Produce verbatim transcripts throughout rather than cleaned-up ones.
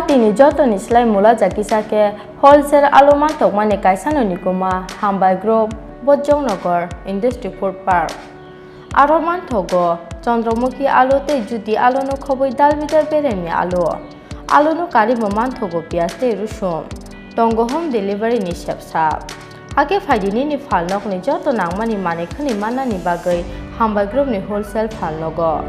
Tini jotoni slai mula jakisa khe wholesale alu mantokmani kaisano nikuma Hambai Group, Bojongnagar Industry Food Park. Aro manthogo Chandramukhi alu tei Jyoti aluno khobwi dal bidal beremni alu. Aluno karwi bo manthogo piyaj tei rusum. Tongo home delivery ni sepsa. Hakhe phaidi nini phalnokni joto nangmani manwi khwnwi mannani bagwi Hambai Group ni wholesale phalnogo.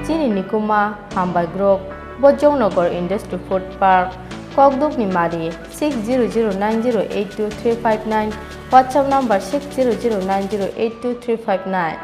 Chini nikuma Hambai Group, Bojongnagar Industry Food Park, Kokdukni Mari, six zero zero nine zero eight two three five nine, WhatsApp number six zero zero nine zero eight two three five nine.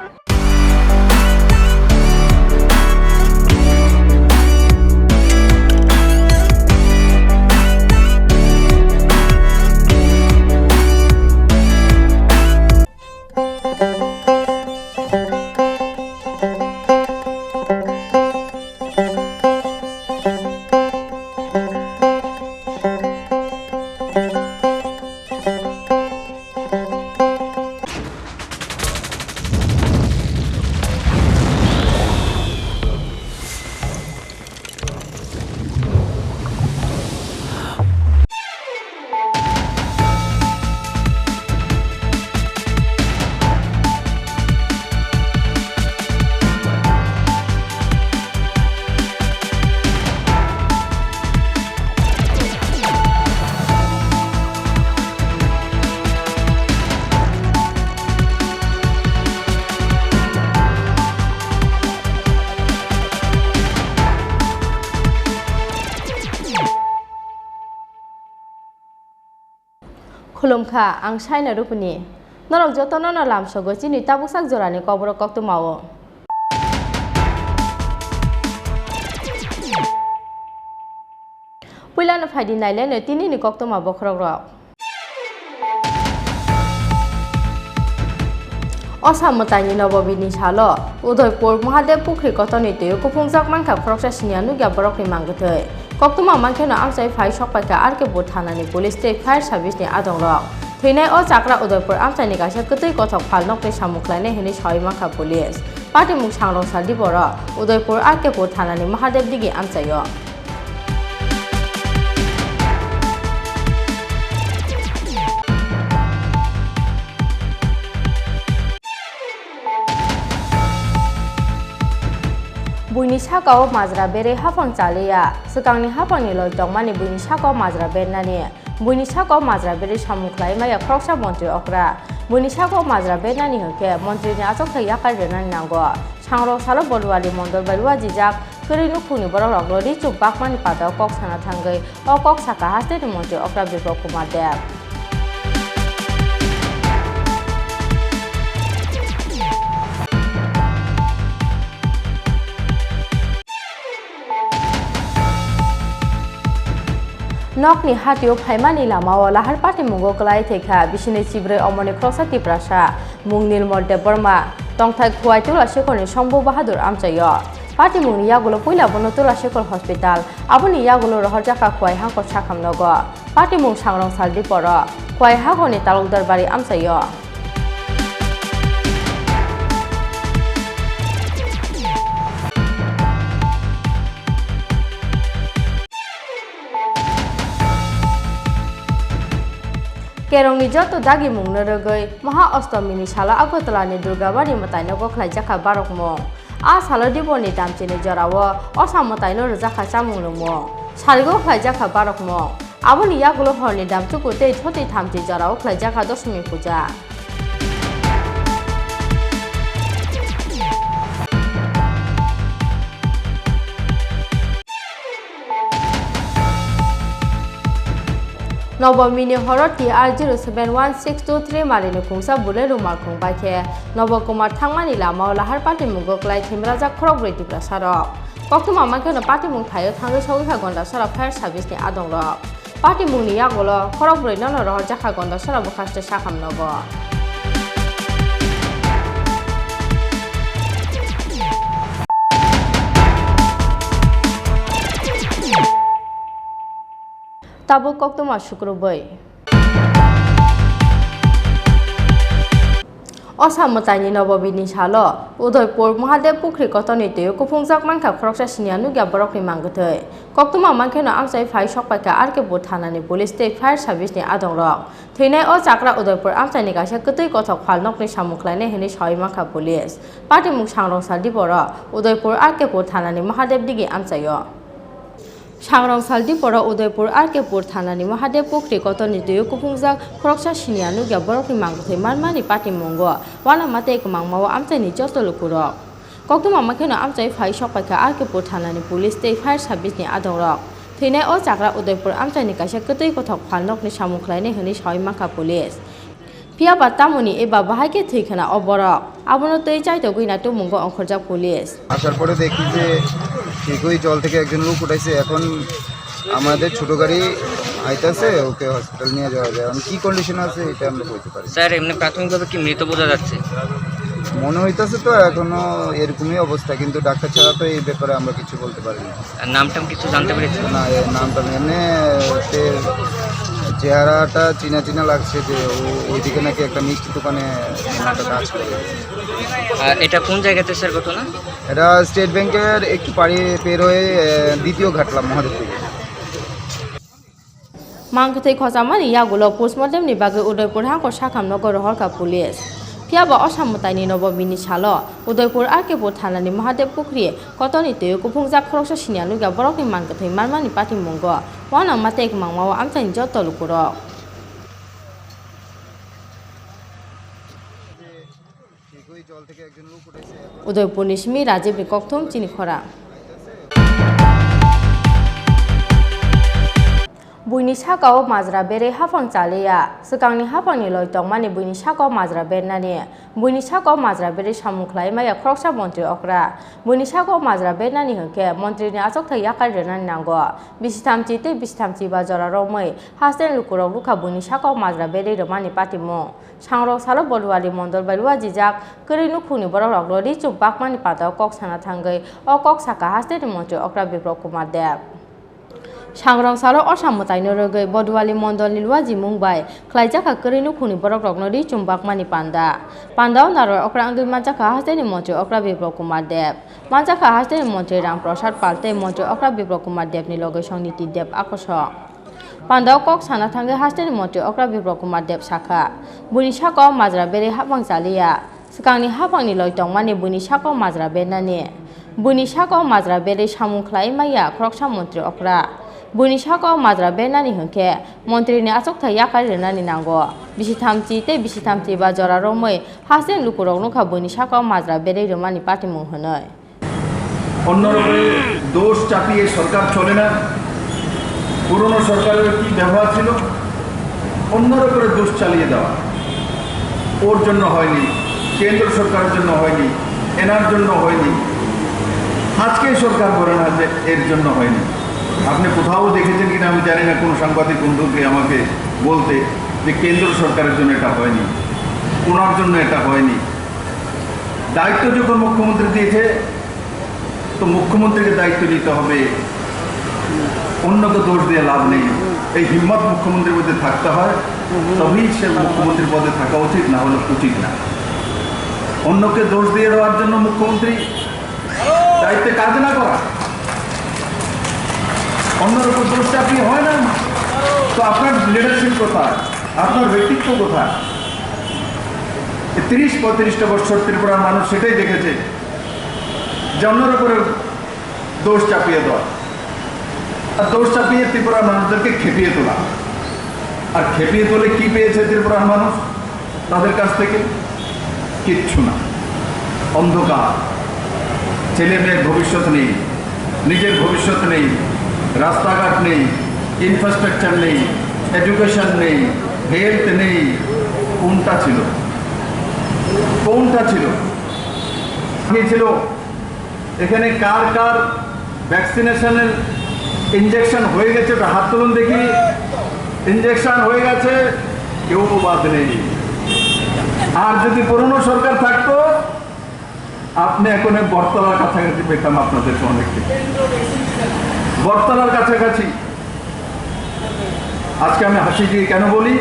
Khulumkha, ang Saina Rupini. Norok jotono no lamsogo chini tabuksak jorani Kokborok koktwmao. Puilano phaidi naileno tinini koktwma bokhorokrok. Osa mwtaini Nobobini salo Udaipur Mahadev Pukhri kotorni twio kuphungjak mankha khoroksa siniya nukya borokni mangkwthwi. Koktwma mankheno amchai phai sokpaikha R K Pur thanani police tei fire service ni adongrok. Thwinai o chakra Udaipur amchaini kaisa kwtwi kothok phalnokni samung khlainai hwnwi sawi mankha police. Patimung sangrong sal diboro Udaipur R K Pur thanani Mahadev digi amchaio. Buini sakao majra berwi haphang chaliya, swkangni haphangni loi tongmani buini sakao majra bernani. Buini sakao majra berwi samung khlai maya khoroksa montri okra. Buini sakao majra bernani hwnkhe montrini achukthai yakarwi rwnani nango. Sangrok salo Bolwali mondol bai luajijak kwrwi nukhungni borokrokno ri chuk bakmani padao kok sana thangwi o kok sakha hasteni montri okra Biplab Kumar Deb. Nokni hatio phaimani lamao lahar patimungo kwlai thwikha bisini chibrwi omoni khoroksa Tiprasa mung Nilmol Debbarma, tongthai Khuwai Tulashikhorni Sambhu Bahadur amchaio. Patimungni yagulo puila bono Tulashikhor Hospital, aboni yagulo rohorjakha Khuwai Hangkor Sakham nogo. Patimung sangrong sal diporo Khuwai Hangkorni Talukdar Bari amchaio. Kerongni joto dagimungno rwgwi Maha Ostomini salo Agartalani Durgabari mwtaino gokhlaijakha barokmung. A salo diboni damchini jorao osa mwtaino rwjakha chamung nwngmung. Sarigo khlaijakha barokmung. Aboni yagulo horni damchuku tei thoti thamchi jorao khlaijakha Dosomi puja. Nobomini horo T R zero seven one six two three marini khungsa Bolero malkhung bai khe Nobo Kumar thangmani lamao lahar patimungo kwlai thimrajak khorokbrwi Tiprasarok. Koktwma mankheno patimung thaio thangwi sogwikha Gondasora fire service ni adongrok. Patimungni yagulo khorokbrwi nono rohorjakha Gondasora bwkhaste Sakham nogo. Tabuk koktwma sukrubwi. Osa mwtaini Nobobini salo Udaipur Mahadev Pukhri kotorni twi kuphungjak mankha khoroksa siniya nukya borokni mangkwthwi. Koktwma mankheno amchai phai sokpaikha R K Pur thanani police tei fire service ni adongrok. Thwinai o chakra Udaipur amchaini kaisa kwtwi kothok phalnokni samung khlainai hwnwi sawi mankha police. Patimung sangrong sal diboro Udaipur R K Pur thanani Mahadev digi amchaio. Sangrong sal diboro Udaipur R K Pur thanani Mahadev Pukhri kotorni twi kuphungjak khoroksa siniya nukya borokni mangkwthwi manmani patimung o uanama tei kwmangma o amchaini joto lukurok. Koktwma makheno amchai phai sokpaikha R K Pur thanani police tei fire service ni adongrok. Thwinai o chakra Udaipur amchaini kaisa kwtwi kothok phalnokni samung khlainai hwnwi sawi mankha police. Phiya ba tamoni eba bahai khe thwi khna o borok? Abono twi chaitogwi na tumungo ongkhorjak police. আসার পরে দেখি যে ঠিকই জল থেকে একজন লোক উঠাইছে। এখন আমাদের ছোট গাড়ি আইতাছে, ওকে হসপিটাল নিয়ে যাওয়া যায়। এখন কি কন্ডিশন আছে এটা আমরা বলতে পারি না। স্যার, এমনি প্রাথমিকভাবে কি মৃত বোঝা যাচ্ছে? মনে হইতাছে তো এখনো এরকমই অবস্থা, কিন্তু ডাক্তার ছাড়া তো এই ব্যাপারে আমরা কিছু বলতে পারি না। আর নাম টাম কিছু জানতে পেরেছেন? না, এর নাম টাম এমনি, এ, চেহারাটা চিনা চিনা লাগছে যে ও ওইদিকে নাকি একটা মিষ্টি দোকানে কোনো একটা কাজ করে। আর এটা কোন জায়গাতে স্যার ঘটনা? এটা স্টেট ব্যাংকের একটু পাড়ি পেরোয়, এ, দ্বিতীয় ঘাটলা মহাদেব থেকে। Mangkwthwi khochamani yagulo postmortem ni bagwi Udaipur hangkor sakhamno goro horkha police. Phiya ba osa mwtaini Nobobini salo Udaipur R K Pur thanani Mahadev Pukhri kotorni twi kuphungjak khoroksa siniya nukya borokni mangkwthwi manmani patimungo uanama tei kwmangma o amchaini joto lukurok. Udaipurni simi Rajibni kokthum chini khorang. Buini sakao majra berwi haphang chaliya. Swkangni haphangni loi tongmani buini sakao majra bernani. Buini sakao majra berwi samung khlai maya khoroksa montri okra. Buini sakao majra bernani hwnkhe montrini achukthai yakarwi rwnani nango. Bisithamchi tei bisithamchi ba jora romwi hasteni lukurok nukha buini sakao majra berwi rwmani patimung. Sangrok salo Boduali mondol bai luajijak kwrwi nukhungni borokrokno ri chum bakmani panda o kok sana thangwi o kok sakha hasteni montri okra Biplop Kumar Deb. Sangrok salo osa mwtaino rwgwi Boduali mondolni luajimung bai khlaijakha kwrwi nukhungni borokrokno ri chum bakmani panda. Pandao narwk okra wngwi manjakha hasteni montri okra Biplop Kumar Deb. Manjakha hasteni montri Ram Prasad Pal tei montri okra Biplop Kumar Debni logwi Songniti Deb akosok. Pandao kok sana thangwi hasteni montri okra Biplop Kumar Deb sakha, buini sakao majra berwi haphang chaliya. Swkangni haphangni loi tongmani buini sakao majra bernani. Buini sakao majra berwi samung khlai maya khoroksa montri okra. Buini sakao majra bernani hwnkhe montrini achukthai yakarwi rwnani nango. Bisithamchi tei bisithamchi ba jora romwi hasteni lukurok nukha buini sakao majra berwi rwmani patimung hwnwi. অন্যর উপরে দোষ চাপিয়ে সরকার চলে না। পুরনো সরকারের কি ব্যবহার ছিল, অন্যর উপরে দোষ চালিয়ে দেওয়া, ওর জন্য হয়নি, কেন্দ্র সরকারের জন্য হয়নি, এনার জন্য হয়নি, আজকে সরকার বলে না যে এর জন্য হয়নি। আপনি কোথাও দেখেছেন কিনা আমি জানি না, কোনো সাংবাদিক বন্ধুকে আমাকে বলতে যে কেন্দ্র সরকারের জন্য এটা হয়নি, ওনার জন্য এটা হয়নি। দায়িত্ব যখন মুখ্যমন্ত্রী দিয়েছে, তো মুখ্যমন্ত্রীকে দায়িত্ব নিতে হবে, অন্যকে দোষ দিয়ে লাভ নেই। এই হিম্মত মুখ্যমন্ত্রীর মধ্যে থাকতে হয়, তবেই সে মুখ্যমন্ত্রী পদে থাকা উচিত, না হলে উচিত না। অন্যকে দোষ দিয়ে দেওয়ার জন্য মুখ্যমন্ত্রী দায়িত্বে কাজ না করা, অন্যর উপর দোষ চাপিয়ে হয় না, তো আপনার লিডারশিপ কোথায়, আপনার ব্যক্তিত্ব কোথায়? এই তিরিশ পঁয়ত্রিশটা বছর ত্রিপুরার মানুষ সেটাই দেখেছে, যে অন্যর উপরে দোষ চাপিয়ে দেওয়া, আর দোষ চাপিয়ে ত্রিপুরার মানুষদেরকে খেপিয়ে তোলা। আর খেপিয়ে তুলে কি পেয়েছে ত্রিপুরার মানুষ তাদের কাছ থেকে? কিচ্ছু না, অন্ধকার। ছেলে মেয়ের ভবিষ্যৎ নেই, নিজের ভবিষ্যৎ নেই, রাস্তাঘাট নেই, ইনফ্রাস্ট্রাকচার নেই, এডুকেশন নেই, হেলথ নেই। কোনটা ছিল? কোনটা ছিল? কি ছিল? এখানে কার কার ভ্যাকসিনেশনের ইনজেকশন হয়ে গেছে, ওটা হাত তুলুন দেখি। ইনজেকশন হয়ে গেছে, কেউ বাদ নেই। আর যদি পুরনো সরকার থাকতো, আপনি এখন এই বটতলার কাছাকাছি পেতাম আপনাদেরকে অনেককে। বটতলার কাছাকাছি। আজকে আমি হাসি দিয়ে কেন বলি?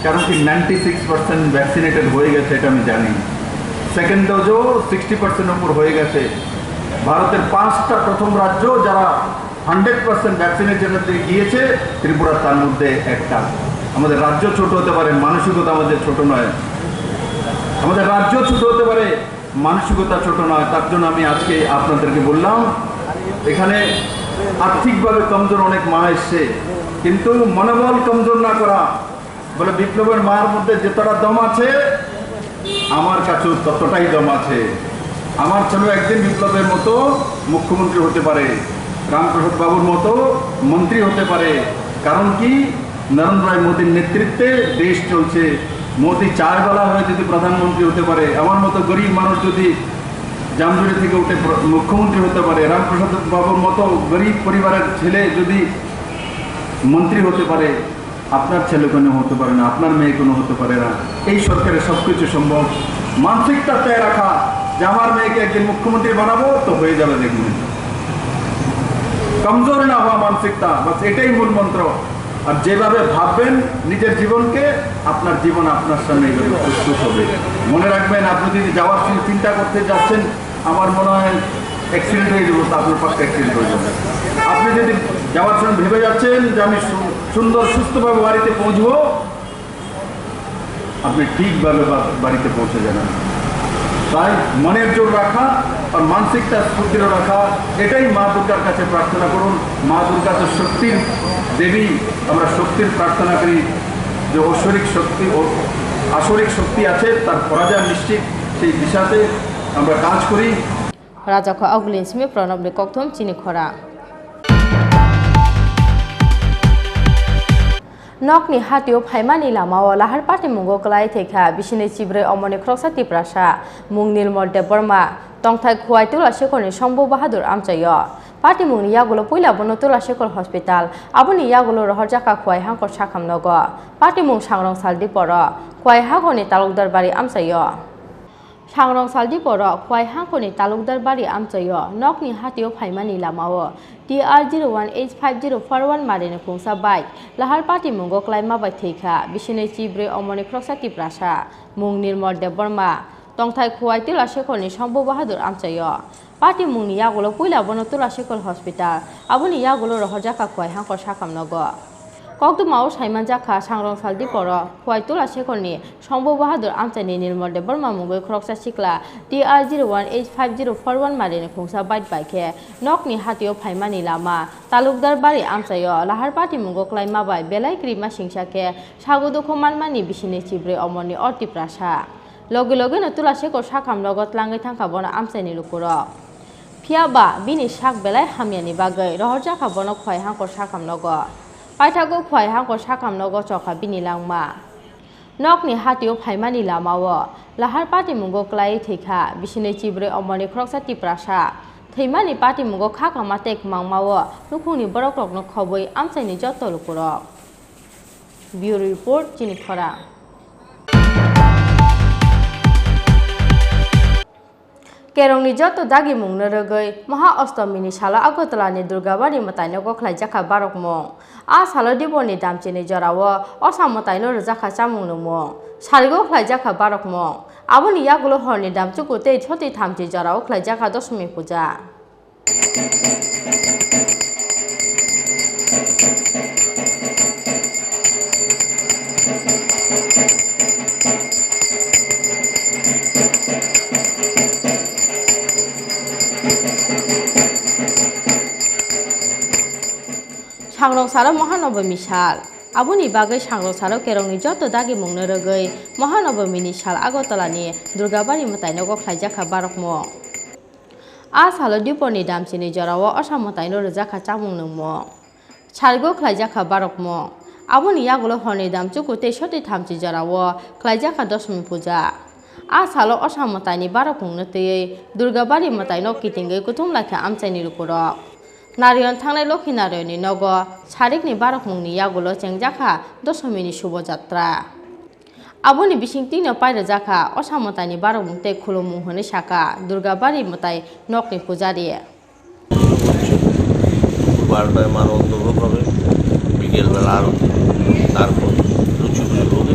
কারণ কি, নাইনটি সিক্স পার্সেন্ট ভ্যাকসিনেটেড হয়ে গেছে, এটা আমি জানি। সেকেন্ড ডোজও সিক্সটি পার্সেন্ট উপর হয়ে গেছে। ভারতের পাঁচটা প্রথম রাজ্য যারা হান্ড্রেড পার্সেন্ট ভ্যাকসিনের জন্য দিয়ে গিয়েছে, ত্রিপুরা তার মধ্যে একটা। আমাদের রাজ্য ছোট হতে পারে, মানসিকতা আমাদের ছোট নয়। আমাদের রাজ্য ছোট হতে পারে, মানসিকতা ছোট নয়। তার জন্য আমি আজকে আপনাদেরকে বললাম, এখানে আর্থিকভাবে কমজোর অনেক মা এসছে, কিন্তু মনোবল কমজোর না করা, বলে, বিপ্লবের মার মধ্যে যতটা দম আছে, আমার কাছেও ততটাই দম আছে। আমার ছেলে একদিন বিপ্লবের মতো মুখ্যমন্ত্রী হতে পারে, রামপ্রসাদ বাবুর মতো মন্ত্রী হতে পারে। কারণ কি? নরেন্দ্র ভাই মোদীর নেতৃত্বে দেশ চলছে। মোদী চার বেলা হয়ে যদি প্রধানমন্ত্রী হতে পারে, আমার মতো গরিব মানুষ যদি জামজুড়ি থেকে উঠে প্র-, মুখ্যমন্ত্রী হতে পারে, রামপ্রসাদ বাবুর মতো গরিব পরিবারের ছেলে যদি মন্ত্রী হতে পারে, আপনার ছেলে কেন হতে পারে না, আপনার মেয়ে কেন হতে পারে না? এই সরকারের সবকিছু সম্ভব। মানসিকতা তৈরি রাখা যে আমার মেয়েকে একদিন মুখ্যমন্ত্রী বানাবো, তো হয়ে যাবে, দেখবেন। কমজোর না হওয়া মানসিকতা, বাস এটাই মূল মন্ত্র। আর যেভাবে ভাববেন নিজের জীবনকে, আপনার জীবন আপনার সামনে এইভাবে প্রস্তুত হবে। মনে রাখবেন, আপনি যদি যাওয়ার সময় চিন্তা করতে যাচ্ছেন, আমার মনে হয় অ্যাক্সিডেন্ট হয়ে যাবো, তো আপনার পাশে অ্যাক্সিডেন্ট হয়ে যাবে। আপনি যদি যাওয়ার সময় ভেবে যাচ্ছেন যে আমি সু-, সুন্দর সুস্থভাবে বাড়িতে পৌঁছবো, আপনি ঠিকভাবে বা-, বাড়িতে পৌঁছে যাবেন। তাই মনের জোর রাখা আর মানসিকতা সুদৃঢ় রাখা, এটাই মা দুর্গার কাছে প্রার্থনা করুন। মা দুর্গা তো শক্তির দেবী, আমরা শক্তির প্রার্থনা করি যে ঐশ্বরিক শক্তি ও আসরিক শক্তি আছে, তার পরাজয় নিশ্চিত। সেই দিশাতে আমরা কাজ করি। Rajakho Augulin simi Pranobni kokthum chini khorang. Nokni hatio phaimani lamao lahar patimungo kwlai thwikha bisini chibrwi omoni khoroksa Tiprasa, mung Nilmol Debbarma, tongthai Khuwai Tula Sekholni Songbu Bahadur amchaio. Patimungni yagulo puila bono Tula Sekhol Hospital, aboni yagulo rohorjakha Khuwai Hangkor Sakham nogo. Patimung Sangrong Saldiporo, Khuwai Hangkorni Talukdar Bari amchaio. Sangrong Saldiporo, Khuwai Hangkorni Talukdar Bari amchaio, nokni hatio phaimani lamao T R zero one H five zero four one marini khungsa bike lahar patimungo kwlaima bai thwikha, bisini chibrwi omoni khoroksa Tiprasa, mung Nirmol Debbarma, tongthai Khuwai Tula Sekholni Songbu Bahadur amchaio. Patimungni yagulo puila bono Tula Sekhol Hospital, aboni yagulo rohorjakha Khuwai Hangkor Sakham nogo. Kokdumao saimanjakha, Sangrong Saldiporo Khuwai Tula Sekholni Songbu Bahadur amchaini Nirmol Debbarma mungwi khoroksa sikla T R zero one H five zero four one marini khungsa bike bai khe nokni hatio phaimani lama Talukdar Bari amchaio lahar patimungo kwlaima bai belai kwrwima singsa khe sago dukhu manmani bisini chibrwi omoni o Tiprasa. Logi logino Tula Sekhol Sakham nogo tlangwi thangkha bono amchaini lukurok. Phiya ba bini sak belai hamyani bagwi rohorjakha bono Khuwai Hangkor Sakham nogo. Paithago Khuwai Hangkor Sakham nogo chokha bini langma. Nokni hatio phaimani lamao lahar patimungo kwlaiwi thwikha, bisini chibrwi omoni khoroksa Tiprasa. Thwimani patimungo kha kama tei kwmangmao nukhungni borokrokno khobwi amchaini joto lukurok. Bureau Report, chini khorang. Kerongni joto dagimungno rwgwi Maha Ostomini salo Agartala ni Durgabari mwtainogo khlaijakha barokmung. A salo Diporni damchini jorao osa mwtaino rwjakha chamung nungmung. Sarigo khlaijakha barokmung. Aboni yagulo horni damchuku tei soti thamchi jorao khlaijakha Dosomi puja. Sangrong salo Mahanobomi sal. Aboni bagwi Sangrong salo Kerongni joto dagimungno rwgwi Mahanobomini sal Agartala ni Durgabari mwtainogo khlaijakha barokmung. A salo Diporni damchini jorao osa mwtaino rwjakha chamung nungmung. Sarigo khlaijakha barokmung. Aboni yagulo horni damchuku tei soti thamchi jorao khlaijakha Dosomi puja. A salo osa mwtaini barokmungno twiwi Durgabari mwtaino kitingwi kuthum laikha amchaini lukurok. Narayon thangnai Lokhi Narayonni nogo sarikni barokmungni yagulo chengjakha Dosomini Shubho Jatra. Aboni bisingtwino pairwjakha osa mwtaini barokmung tei khulumung hwnwi sakha Durgabari mwtai nokni pujari. বারোটায় মার অন্তর্ভোগ হবে, বিকেলবেলা আরতি, তারপর লুচি পুরি হবে,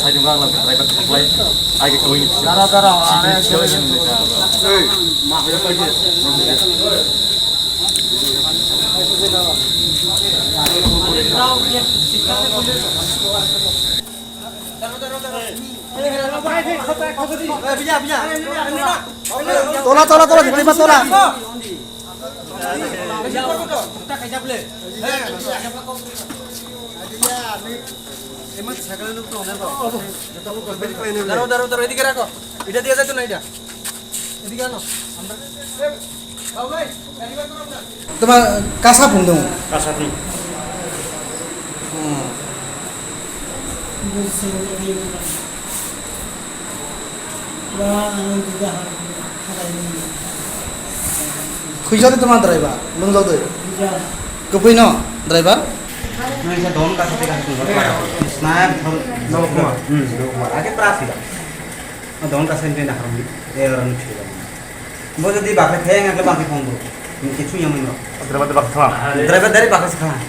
side wng lang driver khaklai. Age koi ni. Dara, dara, sitting are, sitting are. Tola, tola, tola, tola, tola. দাঁড়াও, দাঁড়াও, দাঁড়াও, এদিকে রাখো। এটা দিয়ে যাইতো না, এটা। এদিকে আনো। আমরা, এ, বাবু ভাই, গাড়ি বার করো না। তোমার কাঁচা ফোন দেবো। কাঁচা ফোন। হুম। Khujak de toma driver, lungjak de. Kwpwi no driver? Nang sa don ka sa te ka sa. Sniper. Hmm, ake pra sila. Don ka sa ni na harum. E ran sila. Bo jodi bakhe theng akle bakhe phone bo. Kichu yang no. Driver de bakhe thang. Driver dari bakhe thang.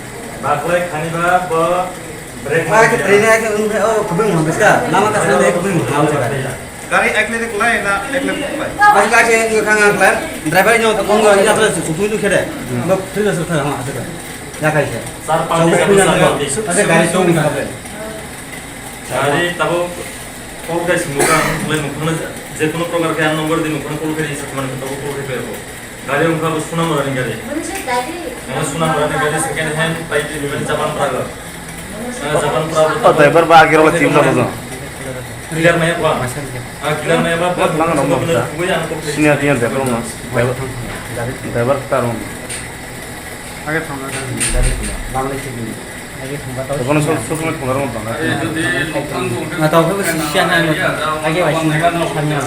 Bakhe khani ba bo brake. Ake train ake, oh, kubung mo biska. Lama ka sa de kubung mo. Gari ekle de kulai na ekle kulai. Bas ka ke ngi khang ang klar. Driver nyo to kong ni atle su su tu khede. Bo free su thang ha ase. Ya kai se. Sar pa ni ka sa. Ase gari to ni khabe. Gari tabo kok dai sumuka ang kulai nukuna je kono program ke ang number di nukuna call kari sa man tabo call kari ko. Gari wngkha bo Sonamurani gari. Wngkha Sonamurani gari second hand paiti bini Japan Praga. Wngkha Japan Praga. O driver ba agero la team sa bozo. Clear nai ba? Ah, clear nai ba? Nang nang nang. Sini ati yang driver ma. Driver, driver ktar ma. Age thang na. Bangla sini. Age thang ba. Kono sok sok na thang ro bang. Na tau ko sisi ana. Age ba sini ba no sanya.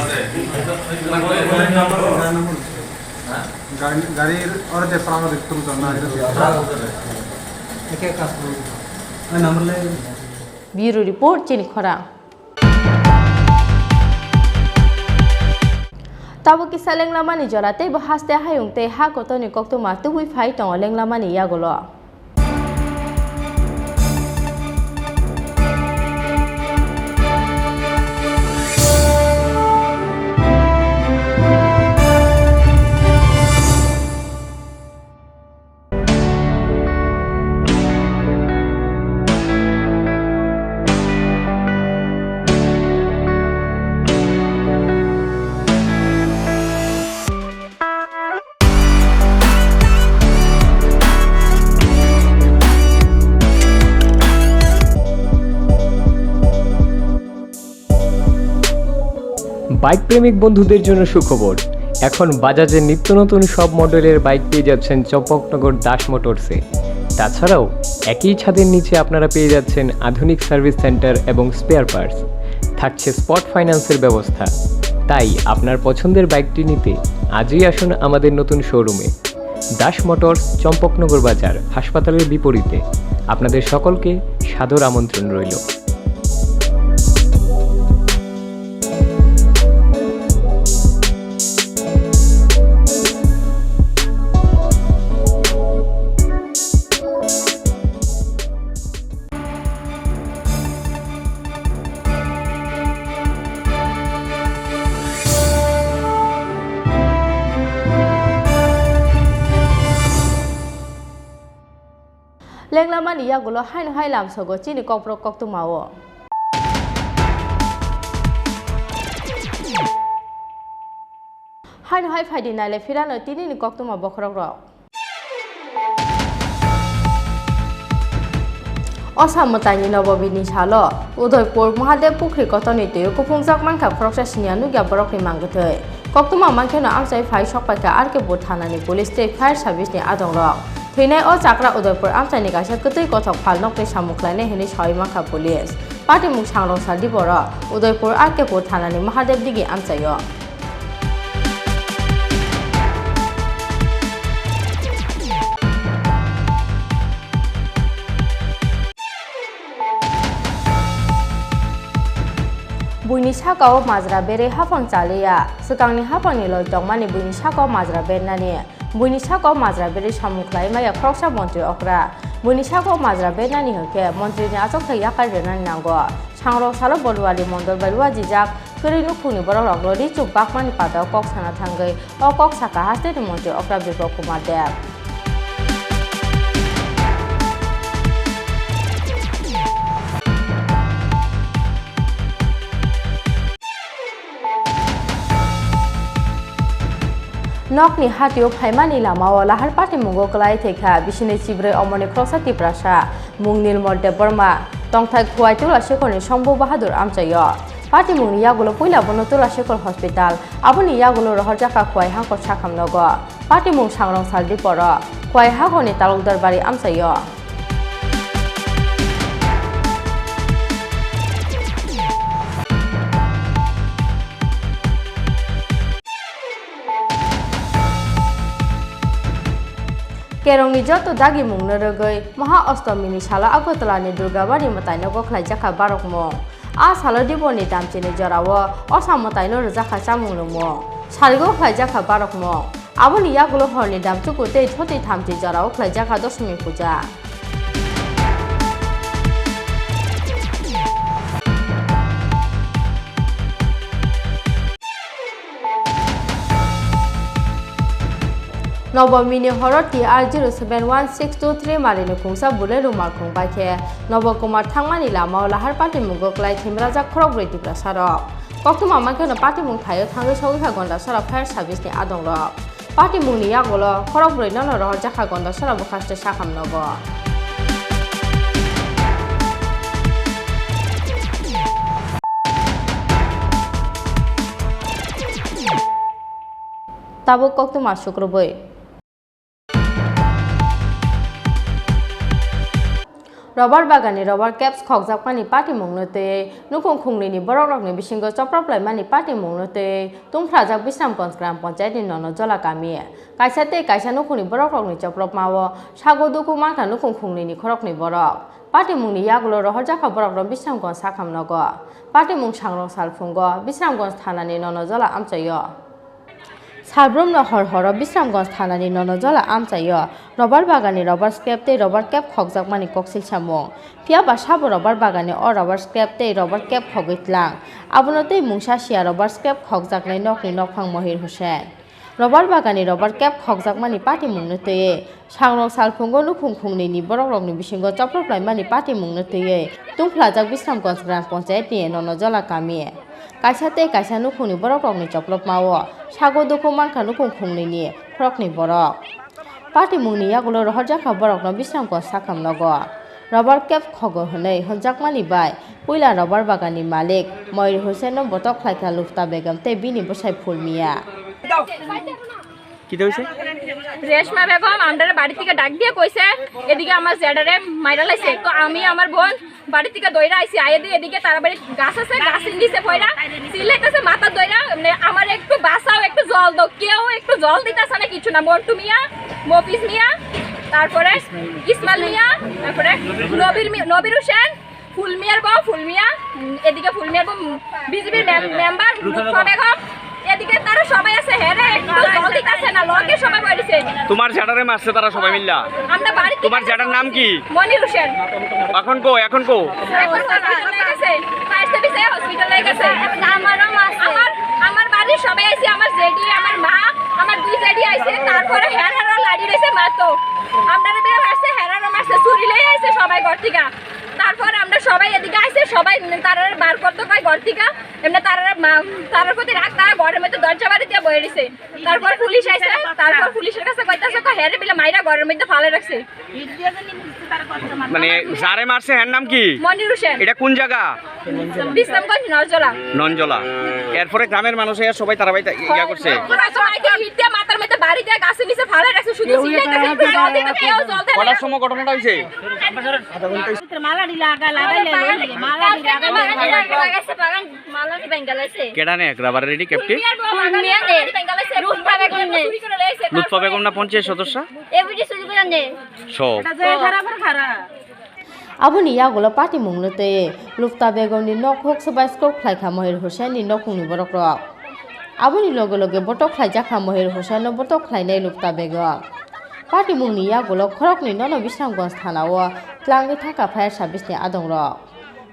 Gari, gari oro de pra de turu jana. Eke kas. Ai number le. Bureau report, chini khorang. Tabuk kisa lenglamani jora tei bo haste hayung tei ha kotorni koktwma tubui phai tongo lenglamani yagulo. Bike প্রেমিক বন্ধুদের জন্য সুখবর। এখন বাজাজের নিত্য নতুন সব মডেলের বাইক পেয়ে যাচ্ছেন চম্পকনগর দাস মোটরসে। তাছাড়াও একই ছাদের নিচে আপনারা পেয়ে যাচ্ছেন আধুনিক সার্ভিস সেন্টার এবং স্পেয়ার পার্টস। থাকছে স্পট ফাইন্যান্সের ব্যবস্থা। তাই আপনার পছন্দের বাইকটি নিতে আজই আসুন আমাদের নতুন শোরুমে। দাস মোটরস, চম্পকনগর বাজার, হাসপাতালের বিপরীতে। আপনাদের সকলকে সাদর আমন্ত্রণ রইল। Lenglamani yagulo haino hai lamsogo chini kokborok koktwmao. Haino hai phaidi naile phirano tinini koktwma bokhorokrok. Osa mwtaini Nobobini salo Udaipur Mahadev Pukhri kotorni twio kuphungjak mankha khoroksa siniya nukya borokni mangkwthwi. Koktwma mankheno amchai phai sokpaikha R K Pur thanani police tei fire service ni adongrok. Thwinai o chakra Udaipur amchaini kaisa kwtwi kothok phalnokni samung khlainai hwnwi sawi mankha police. Patimung sangrong sal diboro Udaipur R K Pur thanani Mahadev digi amchaio. Buini sakao majra berwi haphang chaliya, swkangni haphangni loi tongmani buini sakao majra bernani. Buini sakao majra berwi samung khlai maya khoroksa montri okra. Buini sakao majra bernani hwnkhe montrini achukthai yakarwi rwnani nango. Sangrok salo Boduali mondol bai luajijak kwrwi nukhungni borokrokno ri chuk bakmani padao kok sana thangwi o kok sakha hasteni montri okra Biplab Kumar Deb. Nokni hatio phaimani lamao lahar patimungo kwlai thwikha bisini chibrwi omoni khoroksa Tiprasa mung Nilmol Debbarma, tongthai Khuwai Tulashikhorni Shambhu Bahadur amchaio. Patimungni yagulo puila bono Tulashikhor Hospital, aboni yagulo rohorjakha Khuwai Hakhor sakhamnogo. Patimung sangrong sal diporo Khuwai Hakhorni Talukdar Bari amchaio. Kerongni joto dagimungno rwgwi Maha Ostomini salo Agartalani Durgabari mwtaino gokhlaijakha barokmung. A salo diborni damchini jorao osa mwtaino rwjakha chamung nwngmung. Sarigo khlaijakha barokmung. Aboni yagulo horni damchuku tei thoti thamchi jorao khlaijakha Dosomi puja. Nobomini horo T R zero seven one six two three marini khungsa Bolero malkhung bai khe Nobo Kumar thangmani lamao lahar patimungo kwlai thimrajak khorokbrwi Tiprasarok. Koktwma mankheno patimung thaio thangwi sogwikha Gondasora fire service ni adongrok. Patimungni yagulo khorokbrwi nono rohorjakha Gondasora bwkhaste sakhamnogo. Tabuk koktwma sukrubwi. Robar bagani robar caps khokjakmani patimungno twiwi nukhung khungnwini borokrokni bisingo choprop laimani patimungno twiwi tungphrajak Bisramganj Gram Panchayatni Nono Jola kami. Kaisa tei kaisa nukhungni borokrokni chopropmao sago dukhu mankha nukhung khungnwini khoroknwi borok. Patimungni yagulo rohorjakha borokno Bisramganj sakhamnogo. Patimung sangrong salphungo Bisramganj thanani Nono Jola amchaio. Salbrumno hor horo Bisramganj thanani Nono Jola amchaio robar bagani robar scrap tei robar caps khokjakmani koksil samung. Phiya ba sabo robar bagani o robar scrap tei robar caps khogwi tlang. Abono tei mungsa siya robar scrap khokjaknai nokni nokphang Mohir Hussain. Robar bagani robar caps khokjakmani patimungno twiwi sangrong salphungo nukhung khungnwini borokrokni bisingo choprop laimani patimungno twiwi tungphlajak Bisramganj Gram Panchayatni Nono Jola kami. Kaisa tei kaisa nukhungni borokrokni chopropmao sago dukhu mankha nukhung khungnwini khoroknwi borok. Patimungni yagulo rohorjakha borokno Bisramganj sakhamnogo. Robar kep khogo hwnwi hwnjakmani bai puila robar baganni malik Moir Hussainno botok khlaikha Lufta Begum tei bini bwsai Phulmia. কি হয়েছে? রেশমা বেগম আমরারে বাড়ি থেকে ডাক দিয়ে কইছে, "এদিকে আমার জেঠারে মাইরা লাইছে।" তো আমি আমার বোন বাড়ি থেকে দৌড়া আইছি, আইয়া দিয়ে এদিকে তারা বাড়ি গাছ আছে, গাছের নিচে পড়া চিল্লাইতেছে, "মাথা দৌড়া, মানে, আমার একটু বাঁচাও, একটু জল দাও।" কেউ একটু জল দিতেছে না, কিছু না। মন্টু মিয়া, মফিজ মিয়া, তারপরে ইসমাইল মিয়া, তারপরে নবীর মি-, নবীর হোসেন, ফুলমিয়ার বউ, ফুলমিয়া, উম, এদিকে ফুলমিয়ার বউ, উম, বিজিবির মেম-, মেম্বার লুৎফা বেগম, এদিকে তারা সবাই আছে, হ্যাঁ রে, একটু জল দিতেছে না, লগে সবাই বইছে। তোমার জেঠারে মারছে তারা সবাই মিল্লা? আমরা বাড়ি থেকে তোমার জেঠার নাম কি? মনির হোসেন। এখন কো, এখন কো? এখন হসপিটালে গেছে, ফায়ার সার্ভিসে হসপিটালে গেছে। আমারও মারছে। আমার, আমার বাড়ির সবাই আইছে, আমার জেঠি, আমার মা, আমার দুই জেঠি আইছে, তারপরে হেরারও লাড়ি রয়েছে, মারতো। আমরা বের আসছে, হেরারও মারছে, ছুরি লই আইছে সবাই ঘর থেকে। তারপর আমরা সবাই এদিকে আইছে, সবাই তারারে বার করতে কয় ঘর থেকে। এমনি তারারে মা-, তারার প্রতি রাগ, তারা ঘরের মধ্যে দরজা বাড়ি দিয়ে বয়ে রইছে। তারপর পুলিশ আইছে, তারপর পুলিশের কাছে কইতাছে, কয়, "হ্যাঁ রে, বিলে মাইরা ঘরের মধ্যে ফালে রাখছে।" মানে, যারে মারছে, এর নাম কি? মনির হোসেন। এটা কোন জায়গা? বিশ্রামগঞ্জ, নজলা। নঞ্জলা। এরপরে গ্রামের মানুষ এরা সবাই তারা বাইতে ইয়া করছে। পুরা সবাইকে ইট দিয়ে মাথার মধ্যে বাড়ি দিয়ে গাছের নিচে ফালে রাখছে, শুধু চিল্লাইতেছে, "একটু জল দে, কেউ জল দে না।" কটার সময় ঘটনাটা হয়েছে? মালাডি লাগা, লাগাইলে, মালাডি লাগা। বাগান, বাগান, বাগান, মালাডি বেঙ্গাল আছে। কেডা নে রাবার রেডি ক্যাপ্টেন? ফুলমিয়া নে। লুৎফা বেগম নে। লুৎফা বেগম না পঞ্চায়েত সদস্য? এবিডি চুরি করে নে। সব। এটা যে খারাপ আর খারাপ। Aboni yagulo patimungno tei Lufta Begumni nok huk swbai scope khlaikha Mohir Hussainni nokungni borokrok. Aboni loge loge botok khlaijakha Mohir Hussainno botok khlainai Lufta Begum. Patimungni yagulo khoroknwi nono Bisramganj thanao tlangwi thangkha fire serviceni adongrok.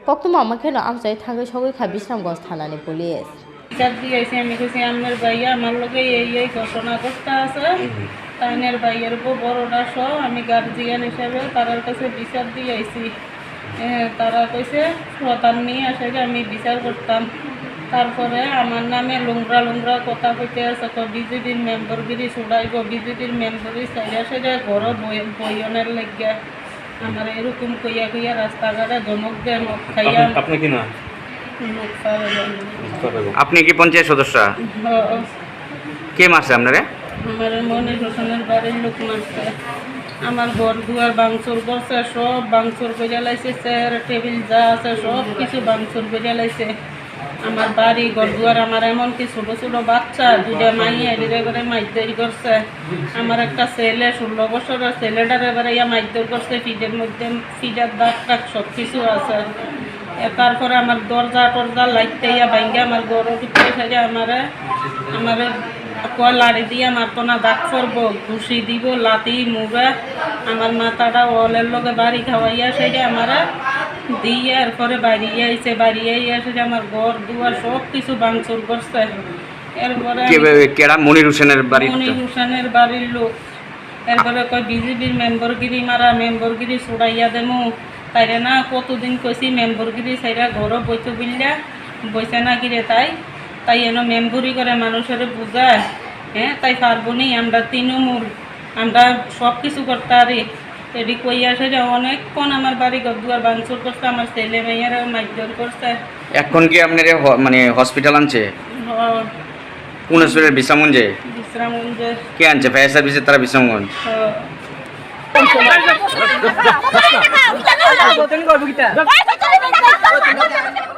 Koktwma wngkheno amchai thangwi sogwi kha Bisramganj thanani police. বিচার দিয়ে আইছি, আমি কইছি, "আপনার ভাইয়া আমার লগে এই এই ঘটনা ঘটতে আছে।" হুম, হুম। তাইনের ভাইয়ের বউ বড়টা সহ আমি গার্জিয়ান হিসাবে তারার কাছে বিচার দিয়ে আইছি। এ, তারা কইছে, "সন্তান নিয়ে আসে যে আমি বিচার করতাম।" তারপরে আমার নামে লুংরা লুংরা কথা কইতে আছে, কয়, "বিজেপির মেম্বরগিরি ছুড়াইব, বিজেপির মেম্বরই চাইলে আসে যে ঘরো বই-, বইনের লেগে।" আমার এরকম কইয়া কইয়া রাস্তাঘাটে ধমক দেয়, মদ খাইয়া। আপনি, আপনি কি নাম? লুৎফা বেগম। লুৎফা বেগম। আপনি কি পঞ্চায়েত সদস্য? হ। কে মারছে আপনারে? আমার মনির হোসেনের বাড়ির লোক মারছে। আমার ঘর দুয়ার ভাঙচুর করছে, সব ভাঙচুর করে লাইছে, চেয়ার টেবিল যা আছে সব কিছু ভাঙচুর করে লাইছে। আমার বাড়ি ঘর দুয়ার, আমার এমনকি ছোট ছোট বাচ্চা দুইটা মাইয়া এদের এবারে মারধর করছে। আমার একটা ছেলে ষোলো বছরের ছেলেটার এবারে ইয়া মারধর করছে, ফিডের মধ্যে ফিডার দাগ টাগ সব কিছু আছে। এ, তারপরে আমার দরজা টরজা লাইটটা ইয়া ভাঙ্গে আমার ঘরের ভিতরে থেকে আমারে, আমারে কয় লাড়ি দিয়ে মারতো না, দাগ পড়বো, ঘুষি দিব, লাথি, মুড়া, আমার মাথাটা ওয়ালের লগে বাড়ি খাওয়াইয়া সেটা আমারে দিয়ে এরপরে বাড়িয়ে আইছে, বাড়িয়ে আইয়া সেটা আমার ঘর দুয়ার সব কিছু ভাঙচুর করছে। এরপরে কে, আমি বে-, কেডা? মনির হোসেনের বাড়ির মনির তো? হোসেনের বাড়ির লোক। এরপরে কয়, "বিজেপির মেম্বরগিরি মারা, মেম্বরগিরি ছুড়াইয়া দেমু।" তাইরে না কতদিন কইছি মেম্বরগিরি ছাইরা ঘরো বইতে বুললা, বইছে না কিরে তাই? তাই এনো মেম্বরি করে মানুষরে বুঝায়, হ্যাঁ, তাই পারবো নি? আমরা তৃণমূল, আমরা সব কিছু করতে পারি। এডি কইয়া সেটা অনেকক্ষণ আমার বাড়ি ঘর দুয়ার ভাঙচুর করছে, আমার ছেলে মেয়েরা মারধর করছে। এখন কি আপনার এ হ-, মানে হসপিটাল আনছে? হ। কোন হসপিটাল? বিশ্রামগঞ্জে? বিশ্রামগঞ্জে। কে আনছে? ফায়ার সার্ভিসের তারা বিশ্রামগঞ্জ? হ।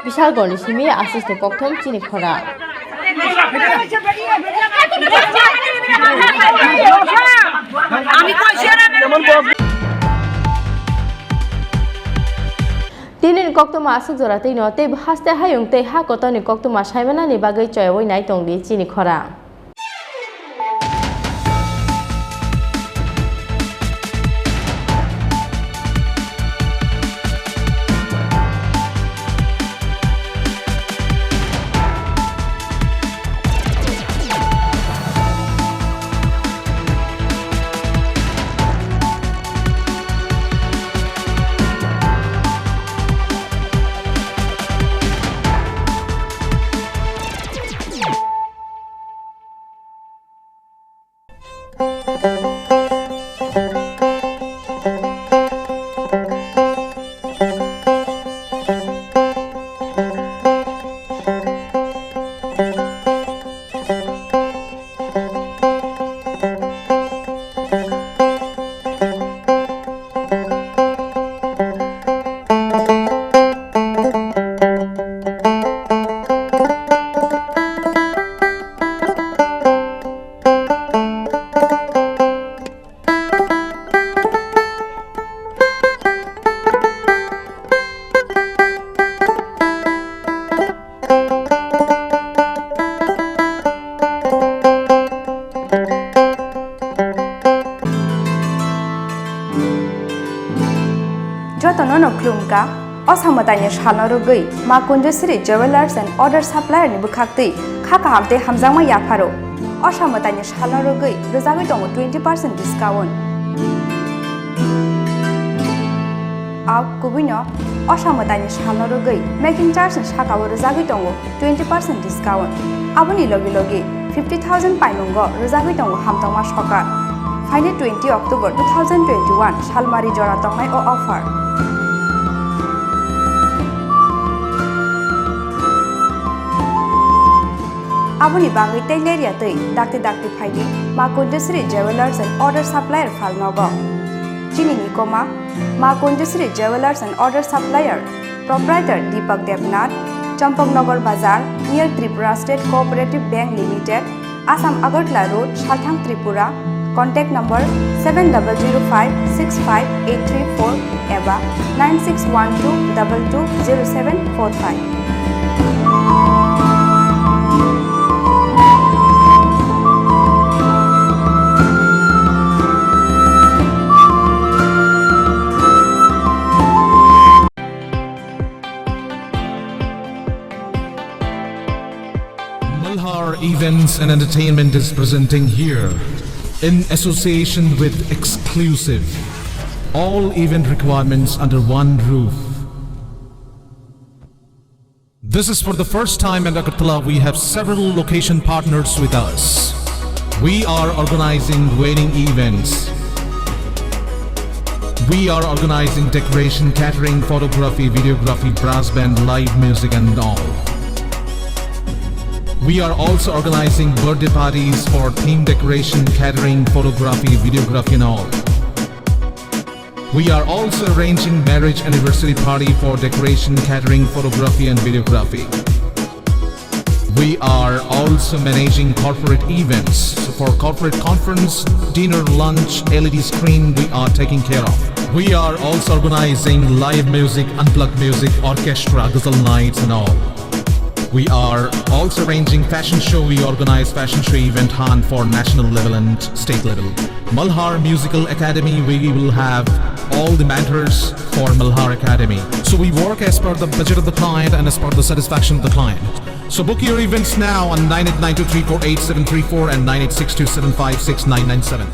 Bishalgarhni simi aswk se kokthum chini khorang. Tini ni koktwma aswk jora twi no tei haste hayung tei ha kotor ni koktwma saimanani bagwi choyaui nai tong di chini khorang. Jotono no khulumkha, o samwtaini salno rwgwi Ma Kunjasri Jewellers and Other Supplier ni bwkhaktwi kha kaham tei hamjakma yapharo. O samwtaini salno rwgwi rwjagwi tongo twenty percent discount. Au kubuino o samwtaini salno rwgwi making charge ni sakao rwjagwi tongo twenty percent discount. Aboni logi logi fifty thousand paimungo rwjagwi tongo hamtokma sokar. Phaini twenty October two thousand twenty-one salmari jora tongnai o offer. Aboni bagwi tei lerya twi dakti dakti phaidi Ma Kunjasri Jewellers and Other Supplier phalnogo. Chini nikoma Ma Kunjasri Jewellers and Other Supplier, Proprietor Deepak Debnath, Champaknagar Bazar, near Tripura State Cooperative Bank Limited, Assam Agartala Road, Salthang, Tripura. Contact number seven double zero five six five eight three four eba nine six one two double two zero seven four five. Malhar Events and Entertainment is presenting here, in association with Exclusive, all event requirements under one roof. This is for the first time in Agartala. We have several location partners with us. We are organizing wedding events. We are organizing decoration, catering, photography, videography, brass band, live music and all. We are also organizing birthday parties for theme decoration, catering, photography, videography and all. We are also arranging marriage anniversary party for decoration, catering, photography and videography. We are also managing corporate events. So for corporate conference, dinner, lunch, L E D screen, we are taking care of. We are also organizing live music, unplugged music, orchestra, ghazal nights and all. We are also arranging fashion show. We organize fashion show event hunt for national level and state level. Malhar Musical Academy, we will have all the mentors for Malhar Academy. So we work as per the budget of the client and as per the satisfaction of the client. So book your events now on nine eight nine two three four eight seven three four and nine eight six two seven five six nine nine seven.